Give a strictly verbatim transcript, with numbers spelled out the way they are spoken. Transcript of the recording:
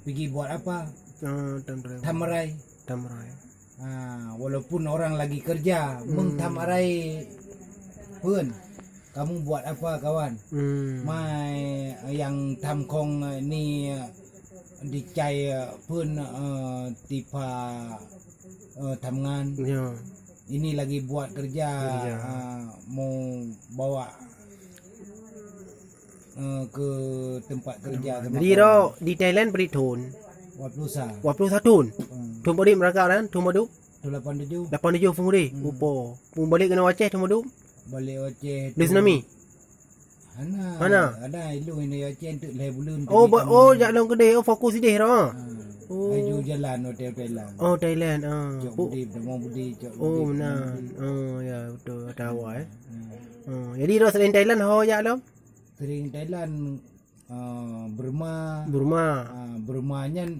Lagi buat apa? Ah, tam rai. Tham rai. Tam rai. Ha, walaupun orang lagi kerja, hmm. Meng tham rai pun. Kamu buat apa, kawan? Hmm. Mai yang tham khong ni dicai pun uh, tipa uh, tham ngan. Ya. Ini lagi buat kerja, Kerja. Uh, mau bawa uh, ke tempat kerja. Jadi ro di Thailand beri thôn. Waplusa. Waplusa thôn. Hmm. Thôn beri mereka kan, thôn badu. Thôn lapan tujuh. Lapan tujuh phung deh. Hmm. Upo. Phung balik kena Aceh thôn badu. Balik Aceh. Di tsunami. Hana. Hana? Ada ilung ini Aceh untuk leh bulan. Oh, ba- oh, jak long kedeh. Oh, fokus deh ro. Ha. Oh. Aju jalan hotel Thailand. Oh, Thailand. Ah. Cok Pu- Budi, Demo Budi, Cok Oh, Budi. benar. Oh, ya betul. Ada awak eh. Hmm. Oh, jadi ro selain Thailand ho jak long? Sering Thailand uh, Burma. Burma. Uh, Burma nyan